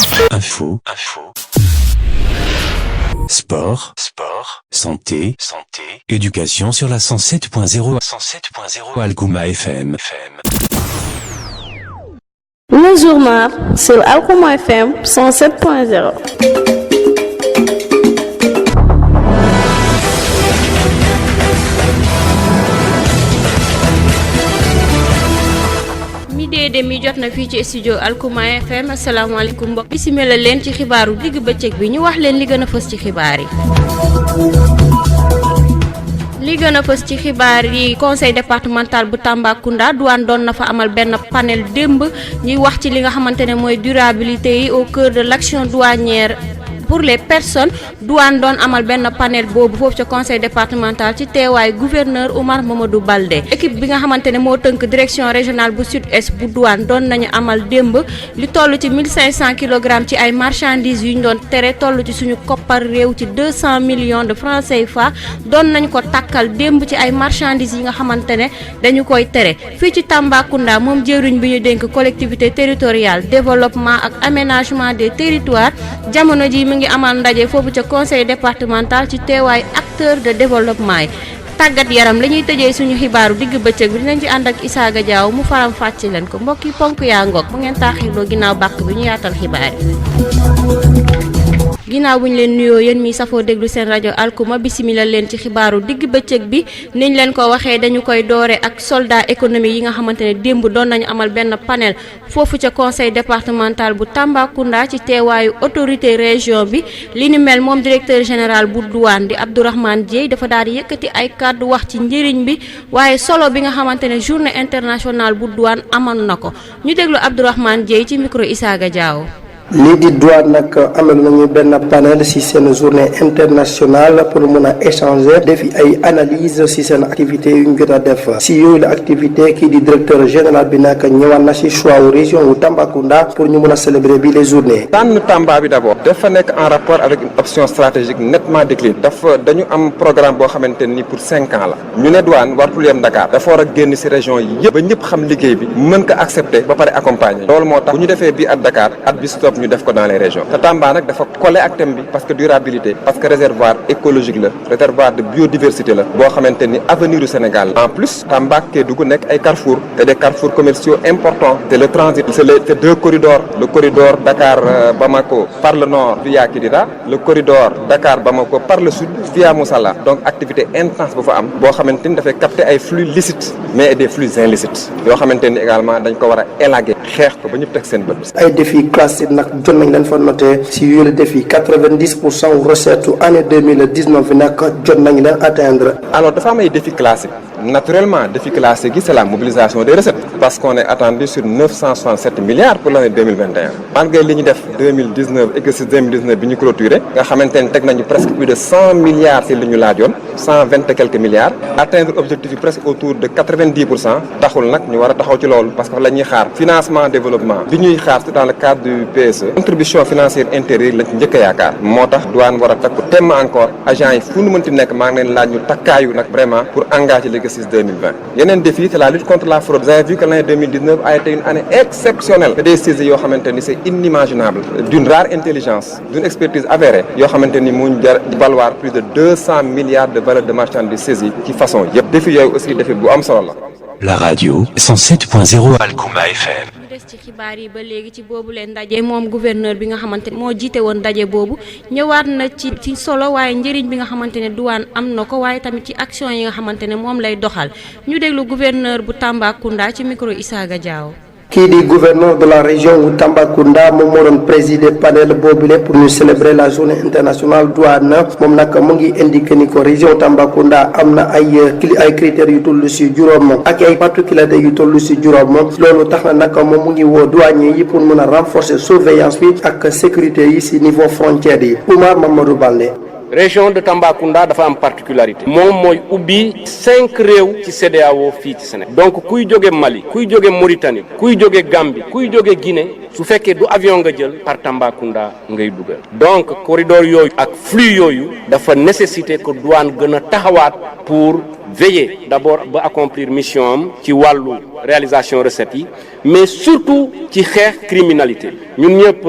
Info. Sport. Santé. Éducation sur la 107.0 alkuma FM. Le journal sur alkuma FM 107.0. mi jot na fii ci studio alkuma FM asalaamaaleykum mbokk bisimila leen ci xibaaru digg bëccëg bi ñu wax leen li gën a fës ci xibaar ci xibaar yi conseil départemental bu Tambacounda douane doon na fa amal benn panel démb ñuy wax ci li nga xamante ne mooy durabilité yi au cœur de l'action douanière pour les personnes. douane doon amal benn panel boobu foofu ca conseil départemental ci teewaayu gouverneur Oumar Mamadou Baldé équipe bi nga xamante ne moo tënk direction régionale bu sud-est bu douane doon nañu amal démb li toll ci 1500 kilogrammes ci ay marchandises yu ñu doon tere toll ci suñu koppar réew ci 200 millions de francs CFA doon nañ ko takkal démb ci ay marchandises yi nga xamante ne dañu koy tere fii ci Tambacounda moom jëruñ bi ñu dénk collectivité territoriale développement ak aménagement des territoires jamono ji mi ngi amal ndaje foofu ca conseil départemental ci teewaay acteur de développement yi tàggat yaram la ñuy tëjee suñu xibaaru digg bëccëg bi dinañ ci ànd ak issaga diao mu faram fàcc leen ko mbokk yi ponk yaa ngoog bu ngeen taaxirloo ginnaaw bàkk bi ñu yaatal xibaar yi ginnaaw bu ñu leen nuyoo yéen mi safoo déglu seen rajo alkuma bisimila leen ci xibaaru digg bëccëg bi niñ leen ko waxee dañu koy doore ak soldat économique yi nga xamante ne démb doon nañu amal benn panel foofu ca conseil départemental bu Tambacounda ci teewaayu autorité région bi li ni mel moom directeur général bu douane di Abdourahmane Dieye dafa daal di yëkkati ay kàddu wax ci njëriñ bi waaye solo bi nga xamante ne journée internationale bu douane amoon na ko ñu déglu Abdourahmane Dieye ci micro Issaga Diao. lii di douane nag amal nañu benn panel ci seen journée internationale pour mun a échanger defi ay analyse ci seen activité yu ñu jot a def ci yooyu la activité kii di directeur général bi nag ñëwaat na ci choix wu région wu Tambacounda pour ñu mun a célébrer bi les journées. tànn Tamba bi d'abord dafa nekk en rapport avec une option stratégique nettement déclinée dañu am programme boo xamante ni pour 5 ans la ñu ne douane wartul yem Dakar dafa war a génn ci région yi yëpp ba ñëpp xam liggéey bi mën ko accepter ba pare accompagner loolu moo tax bu ñu defee bii at Dakar at bi stop ñu def ko dans les régions te Tamba nag dafa collé ak thème bi parce que durabilité parce que réservoir écologique la réservoir de biodiversité la boo xamante ni avenir du Sénégal en plus Tamba Kédougou nekk ay carrefour te des carrefours commerciaux importants te le transit c'est deux corridors le corridor Dakar Bamako par le nord via Kidira le corridor Dakar Bamako par le sud via Moussala donc activité intense bu fa am boo xamante ni dafay capter ay flux licites mais des flux illicites yoo xamante ni également dañ ko war a élaguer xeex ko ba ñëpp teg seen bët. ay défis classiques nag jot nañ leen fa noté si yooyu la défi 90% recette année 2019 bi nag jot nañ leen atteindre. alors dafa am ay défis classiques naturellement défi classique yi c'est la mobilisation des recettes parce qu'on est attendu sur 967 milliards pour l'année 2021 malgré li ñu def 2019 exercice 2019 bi ñu clôturé nga xamante ne teg nañu presque plus de 100 milliards ci li ñu laajoon 120 et quelques milliards atteindre objectif yi presque autour de 90% taxul nag ñu war a taxaw ci loolu parce que la ñuy xaar financement développement bi ñuy xaar c'est dans le cadre du PSE contribution financière intérieure lañ ci njëkk a yaakaar moo tax douane war a takku temm encore agents yi fu nu mënti nekk maa ngi leen laaj ñu takkaayu nag vraiment pour engager l'exercice 2020 yeneen défi c'est la lutte contre la fraude vous avez vu que l'année 2019 a été une année exceptionnelle des saisies yoo xamante ni c'est inimaginable d'une rare intelligence d'une expertise avérée yoo xamante ni mu jar valoir plus de 200 milliards de valeur de marchandises saisies ci façon yëpp défi yooyu aussi défi bu am solo la. La radio 107.0 alkuma FM. des ci xibaar yi ba léegi ci boobu leen ndaje moom gouverneur bi nga xamante ne moo jiite woon ndaje boobu ñëwaat na ci solo waaye njëriñ bi nga xamante ne douane am na ko waaye tamit ci action yi nga xamante ne moom lay doxal ñu déglu gouverneur bu Tambacounda ci micro Issaga Diao. kii di gouverneur de la région wu Tambacounda moom moo doon présider panel boobule pour ñu célébrer la journée internationale douane moom nag mu ngi indiqué ni ko région Tambacounda am na ay critères yu toll si juróom ak ay particularités yu toll si juróom loolu tax na nag moom mu ngi woo douaniers yi pour mën a renforcer surveillance bi ak sécurité yi si niveau frontière yi Oumar Mamadou Baldé. région de Tambacounda dafa am particularité moom mooy ubbi 5 réew ci CEDEAO fii ci Sénégal donc kuy jóge Mali kuy jóge Mauritanie kuy jóge Gambie kuy jóge Guinée su fekkee du avion nga jël par Tambacounda ngay dugal donc corridor yooyu ak flux yooyu dafa nécessité que douane gën a taxawaat pour veiller d'abord ba accomplir mission am ci wàllu réalisation recettes yi mais surtout ci xeex criminalité ñun ñëpp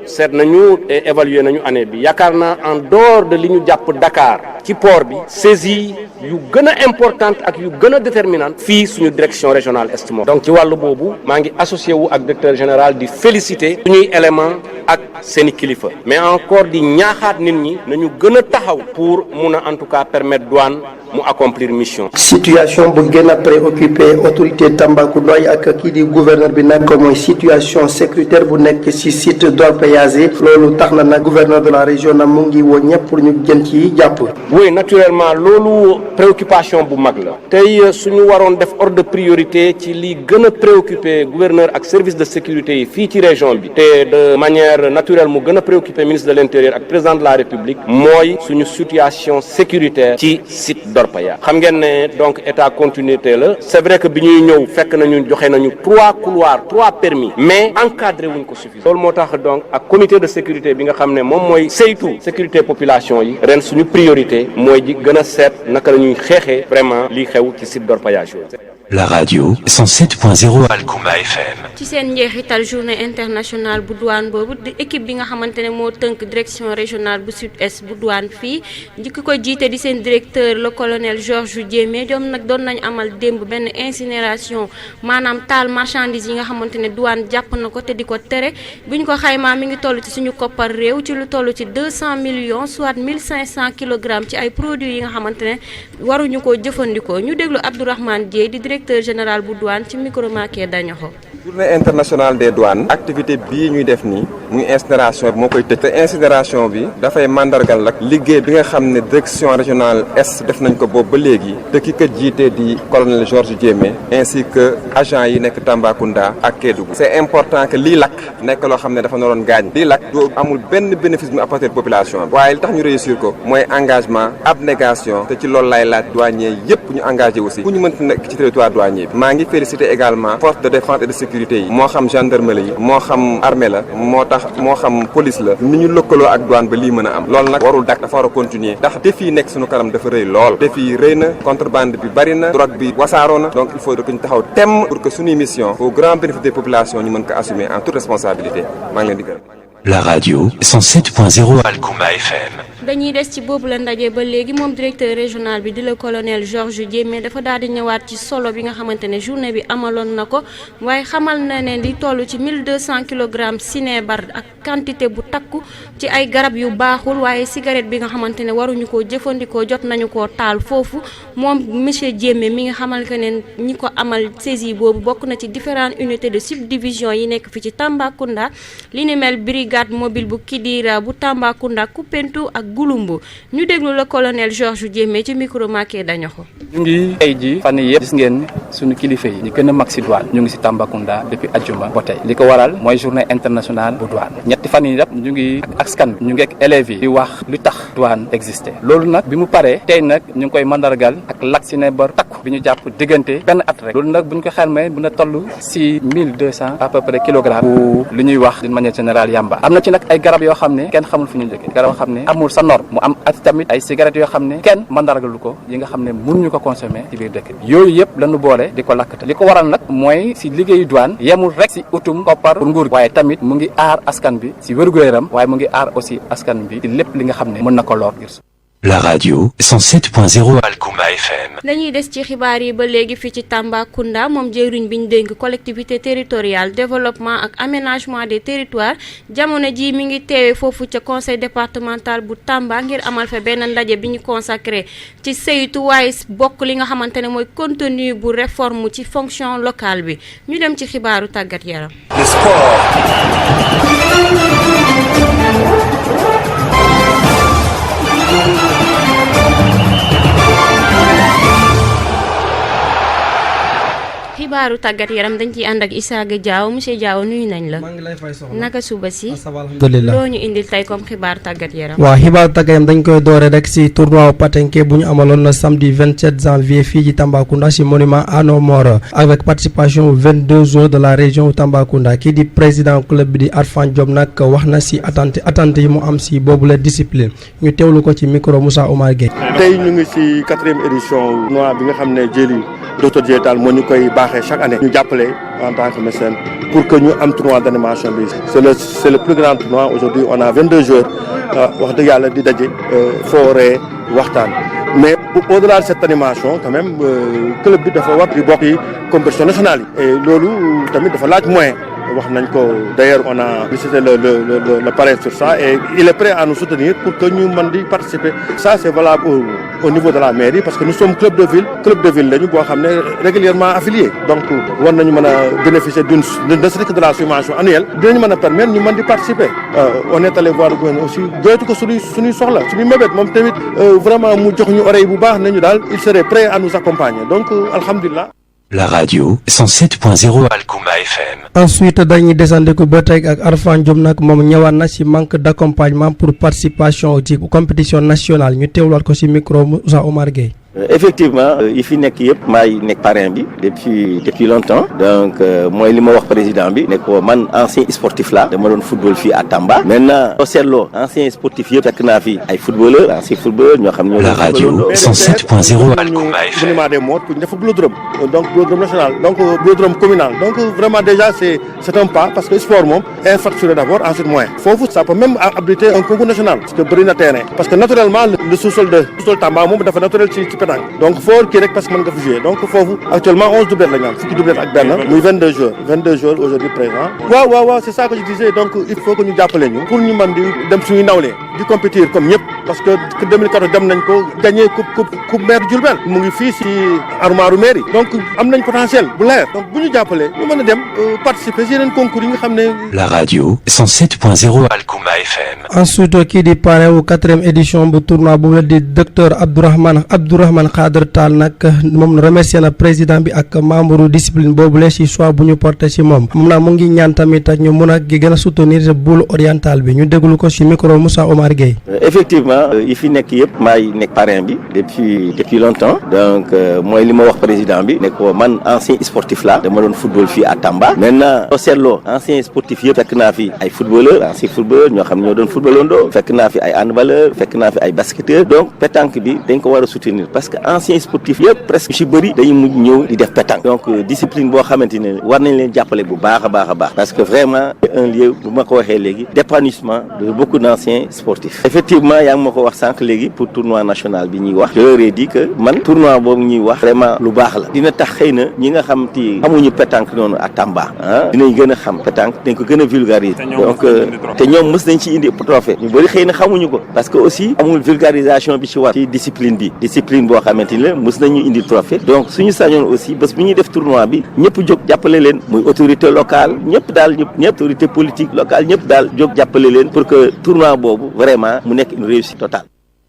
seet nañu et évaluer nañu année bi yaakaar naa en dehors de li ñu jàpp Dakar ci port bi saisie yu gën a importante ak yu gën a déterminante fii suñu direction régionale est moom donc ci wàllu boobu maa ngi associé wu ak directeur général di féliciter suñuy élément ak seeni kilifa mais encore di ñaaxaat nit ñi nañu gën a taxaw pour mun a en tout cas permettre douane mu accomplir mission. situation bu gën a préoccupé autorité Tambacounda yi ak kii di gouverneur bi nag mooy situation sécuritaire bu nekk ci site d'orpaillage loolu tax na nag gouverneur de la région nag mu ngi woo ñëpp pour ñu jën ci jàpp. oui naturellement loolu préoccupation bu mag la tey suñu waroon def ordre de priorité ci li gën a préoccupé gouverneur ak service de sécurité yi fii ci région bi te de manière naturelle mu gën a préoccupé ministre de l'intérieur ak président de la république mooy suñu situation sécuritaire ci site d'orpaillage xam ngeen ne donc état continuité la c'est vrai que bi ñuy ñëw fekk nañu joxe nañu 3 couloirs 3 permis mais encadré wuñ ko suffisant loolu moo tax donc ak comité de sécurité bi nga xam ne moom mooy saytu sécurité population yi ren suñu priorité mooy ji gën a seet naka la ñuy xeexee vraiment lii xew ci site d'orpaillage yooyu. La radio 107.0 Alkuma FM. ci seen njeexital journée internationale bu douane boobu di équipe bi nga xamante ne moo tënk direction régionale bu sud-est bu douane fii njëkk ko jiite di seen directeur le colonel Georges Diémé ñoom nag doon nañu amal démb benn incinération maanaam taal marchandise yi nga xamante ne douane jàpp na ko te di ko tere bu ñu ko xaymaa mi ngi toll ci suñu koppar réew ci lu toll ci 200 millions soit 1500 kilogrammes ci ay produits yi nga xamante ne waruñu koo jëfandikoo ñu déglu Abdourahmane Dieye di directeur général bu douane ci micro Maké Dañoxo. journée internationale des douanes activité bii ñuy def nii muy incinération bi moo koy tëj te incinération bi dafay mandargal ak liggéey bi nga xam ne direction régionale est def nañ ko boobu ba léegi te ki ko jiite di colonel Georges Diémé ainsi que agent yi nekk Tambacounda ak Kédougou. c'est important que lii lakk nekk loo xam ne dafa naroon gaañ lii lakk du amul benn bénéfice bu mu apporter population bi waaye li tax ñu réussir ko mooy engagement abnégation te ci loolu lay laaj douanier yépp ñu engagé aussi ku ñu mënti nekk ci territoire douanier bi. maa ngi féliciter également force de défense et de sécurité yi moo xam gendarmerie yi moo xam armée la moo xam police la ni ñu lëkkaloo ak douane ba lii mën a am loolu nag warul dakk dafa war a continuer ndax défi yi nekk suñu kanam dafa rëy lool défi yi rëy na contrebande bi bari na drogue bi wasaaroo na donc il faut que ñu taxaw temm pour que suñuy mission au grand bénéfice des populations ñu mën ko assumer en toute responsabilité maa ngi leen di gërëm. La radio 107.0 Alkuma FM. dañuy des ci boobu la ndaje ba léegi moom directeur régional bi di le colonel Georges Diémé dafa daal di ñëwaat ci solo bi nga xamante ne journée bi amaloon na ko waaye xamal na ne li toll ci 1200 kilogrammes sinébar ak quantité bu takku ci ay garab yu baaxul waaye cigarette bi nga xamante ne waruñu koo jëfandikoo jot nañu koo taal foofu moom monsieur Diémé mi nga xamal que ne ñi ko amal saisie boobu bokk na ci différentes unités de subdivision yi nekk fi ci Tambacounda li ni mel brigade mobile bu Kidira bu Tambacounda Koupentou ak Gouloumbou ñu déglu le colonel Georges Diémé ci micro Maké Dañoxo. ñu ngi tey ji fan yii yëpp gis ngeen suñu kilifa yi ñi gën a mag si douane ñu ngi si Tambacounda depuis ajjuma ba tey li ko waral mooy journée internationale bu douane ñetti fan yi yëpp ñu ngi ak askan bi ñu ngi ak élèves yi di wax lu tax douane existé loolu nag bi mu paree tey nag ñu ngi koy mandargal ak lak sinébar takku bi ñu jàpp diggante benn at rek loolu nag bu ñu ko xamee bu na toll si 1200 à peu près kilogrammes bu lu ñuy wax d'une manière générale yamba am na ci nag ay garab yoo xam ne kenn xamul fu ñu jógee garab yoo xam ne amul sa norme mu am at tamit ay cigarettes yoo xam ne kenn mandargalu ko yi nga xam ne mënuñu ko consommer ci biir dëkk bi yooyu yëpp lañu boole di ko lakkate li ko waral nag mooy si liggéeyu douane yemul rek si utum koppar pour nguur waaye tamit mu ngi aar askan bi si wér-gu-yaram waaye mu ngi aar aussi askan bi ci lépp li nga xam ne mën na ko lor ngir La radio 107.0 Alkuma FM. dañuy des ci xibaar yi ba léegi fii ci Tambacounda moom jëwriñ bi ñu dénk collectivité territoriale développement ak aménagement des territoires jamono ji mi ngi teewee foofu ca conseil départemental bu Tamba ngir amal fa benn ndaje bi ñu consacré ci saytu waaye bokk li nga xamante ne mooy contenu bu réforme ci fonction locale bi ñu dem ci xibaaru tàggat yaram. Le sport. xibaaru tàggat yaram dañ ciy ànd ak Issaga Diao monsieur Diao nuyu nañ la. maa ngi lay fay soxna. naka suba si. alhamdulilah loo ñu indil tey comme xibaar tàggat yaram. waaw xibaaru tàggat yaram dañ koy doore rek si tournoi patinke bu ñu amaloon na samedi 27 janvier fii ci Tambacounda si monument à nos morts avec participation 22 joueurs de la région Tambacounda kii di président club bi di Arfan Diop nag wax na si attente yi mu am si boobule discipline ñu teewlu ko ci micro Moussa Omar Gueye. tey ñu ngi si 4e édition tournoi bi nga xam ne jëli docteur Diétal moo ñu koy baaxee chaque année. ñu jàppale en tant que mécène pour que ñu am tournoi d'animation bi c'est le plus grand tournoi aujourd'hui on a 22 joueurs wax dëgg yàlla di daje fooree waxtaan mais au-delà de cette animation quand même club bi dafa war di bokk ci compétition nationale yi et loolu tamit dafa laaj moyen wax nañ ko d'ailleurs on a visité le parrain sur ça et il est prêt à nous soutenir pour que ñu mën di participer ça c'est valable au niveau de la mairie parce que nous sommes club de ville lañu boo xam ne régulièrement affilié donc war nañu mën a bénéficier d'une ne serait-ce que de la subvention annuelle dinañu mën a permettre ñu mën di participer on est allé voir le gouverneur aussi doytu ko suñuy soxla suñuy mébét moom tamit vraiment mu jox ñu oreille bu baax nañu daal il serait prêt à nous accompagner donc alhamdulillah. La radio 107.0 Alkuma FM. Ensuite dañuy descendre ko ba tey ak Arfan Diop nag moom ñëwaat na ci manque d'accompagnement pour participation ci compétition nationale ñu teewlaat ko ci micro Moussa Omar Gueye. Effectivement yi fi nekk yëpp maay nekk parrain bi depuis longtemps donc mooy li ma wax président bi ne ko man ancien sportif la dama doon football fii à Tamba maintenant soo seetloo ancien sportif yëpp fekk naa fi ay footballeur ancien footballeur ñoo xam ñoo la radio 107.0 Alkuma FM monument des morts pour ñu def vélodrome donc vélodrome national donc vélodrome communal donc vraiment déjà c'est un pas parce que sport moom infrastructure d'abord ensuite moyen foofu ça peut même abriter un concours national parce que bëri na terrain parce que naturellement le sous-sol Tamba moom dafa naturel ci donc foo kii rek parce que mën nga fi jouer donc foofu actuellement 11 doublettes la ñu am fukki doublette ak benn muy 22 joueurs aujourd'hui présents waaw c'est ça que je disais donc il faut que ñu jàppale ñu pour ñu mën di dem suñuy nawle di compétir comme ñëpp parce que 2014 dem nañ ko gagner coupe maire Diourbel mu ngi fii si armoire mairie donc am nañ potentiel bu leer donc bu ñu jàppale ñu mën a dem participer si yeneen concours yi nga xam ne. La radio 107.0 Alkuma FM. Ensuite kii di parrain wu 4e édition bu tournoi boobu la di docteur Abdourahmane Khadr Tall nag moom remercié na président bi ak membre discipline boobule ci choix bu ñu porté ci moom naa mu ngi ñaan tamit ñu mun a gën a soutenir boule orientale bi ñu déglu ko ci micro Moussa Omar Gueye. Effectivement yi fi nekk yëpp maay nekk parrain bi depuis longtemps donc mooy li ma wax président bi ne ko man ancien sportif la dama doon football fii à Tamba maintenant soo seetloo ancien sportif yëpp fekk naa fi ay footballeur ancien footballeur ñoo xam ñoo doon footballandoo fekk naa fi ay handballeur fekk naa fi ay basketteur donc pétanque bi dañ ko war a soutenir parce que ancien sportif yëpp presque ci bëri dañuy mujj ñëw di def pétanque donc discipline boo xamante ne war nañ leen jàppale bu baax a baax parce que vraiment un lieu bu ma ko waxee léegi d'épanouissement de beaucoup d'anciens sportifs effectivement yaa ngi ma ko wax sànq léegi pour tournoi national bi ñuy wax je leur ai dit que man tournoi boobu ñuy wax vraiment lu baax la dina tax xëy na ñi nga xam ti xamuñu pétanque noonu à Tamba dinañ gën a xam pétanque dañ ko gën a vulgariser donc te ñoom mës nañ ci indi trophée ñu bëri xëy na xamuñu ko parce que aussi amul vulgarisation bi ci war ci discipline boo xamante ni la mës nañu indi trophée donc suñu sañoon aussi bés bu ñuy def tournoi bi ñëpp jóg jàppale leen muy autorité locale ñëpp autorité politique locale ñëpp daal jóg jàppale leen pour que tournoi boobu vraiment mu nekk une réussite totale.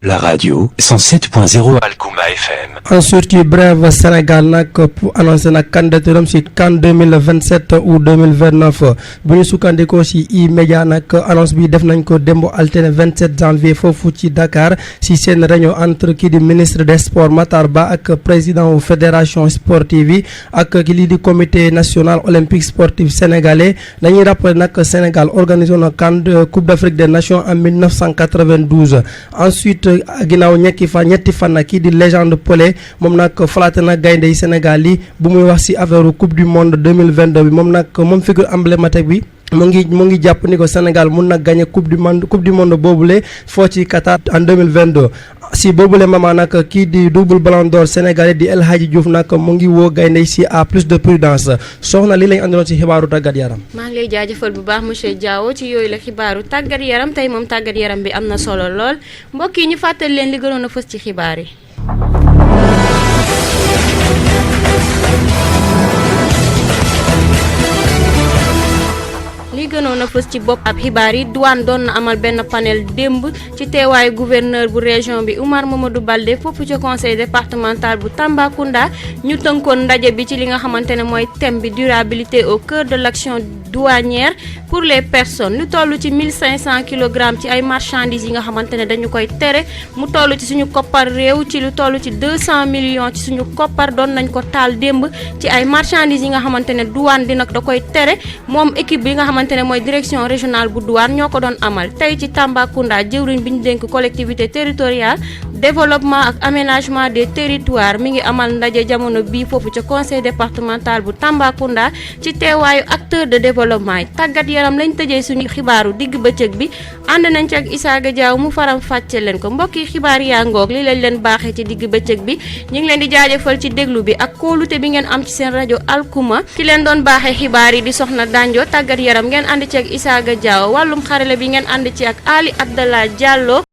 La radio 107.0 Alkuma FM. Ensuite ci brève Sénégal nag pour annoncer nag candidature am ci CAN 2027 ou 2029 bu ñu sukkandikoo ci E-Media nag annonce bi def nañ ko démb altine 27 janvier foofu ci Dakar ci seen réunion entre kii di ministre des sports Matar Ba ak président fédération sportive yi ak ki lii di comité national olympique sportif sénégalais dañuy rappeler nag Sénégal organisé na CAN Coupe d'Afrique des Nations en 1992 ensuite ginnaaw ñetti fan kii di légende Pelé moom nag falaate na gaynde yi Sénégal yi bu muy wax ci affaire coupe du monde 2022 bi moom figure emblématique bi mu ngi jàpp ni ko Sénégal mun na gagner coupe du monde boobule foo ci Qatar en 2022 si boobule moment nag kii di double ballon d'or sénégalais di El Hadji Diouf nag mu ngi woo gaynde yi ci à plus de prudence soxna li lañ andiloon ci xibaaru tàggat yaram. maa ngi lay jaajëfal bu baax monsieur Diao ci yooyu la xibaaru tàggat yaram tey moom tàggat yaram bi am na solo lool mbokk yi ñu fàttali leen li gënoon a fës ci xibaar yi. li li gënoon a fës ci bopp ab xibaar yi douane doon na amal benn panel démb ci teewaayu gouverneur bu région bi Oumar Mamadou Baldé foofu ci conseil départemental bu Tambacounda ñu tënkoon ndaje bi ci li nga xamante ne mooy thème bi durabilité au cœur de l'action douanière pour les personnes lu toll ci 1500 kilogrammes ci ay marchandises yi nga xamante ne dañu koy tere mu toll ci suñu koppar réew ci lu toll ci 200 millions ci suñu koppar doon nañ ko taal démb ci ay marchandises yi nga xamante ne douane di nag da koy tere moom équipe bi nga xamante ne mooy direction régionale bu douane ñoo ko doon amal tey ci Tambacounda jëwriñ bi ñu dénk collectivité territoriale développement ak aménagement des territoires mi ngi amal ndaje jamono bii foofu ca conseil départemental bu Tambacounda ci teewaayu acteur de développement yi tàggat yaram lañ tëjee suñu xibaaru digg bëccëg bi ànd nañ ci ak Issaga Diao mu faram fàcce leen ko mbokki xibaar yaa ngoog li lañ leen baaxee ci digg bëccëg bi ñu ngi leen di jaajëfal ci déglu bi ak kóolute bi ngeen am ci seen rajo alkuma ki leen doon baaxee xibaar yi di Sokhna dandio tàggat yaram ngeen ànd ci ak Issaga Diao wàllum xarale bi ngeen ànd ci ak Ali Abdallah Diallo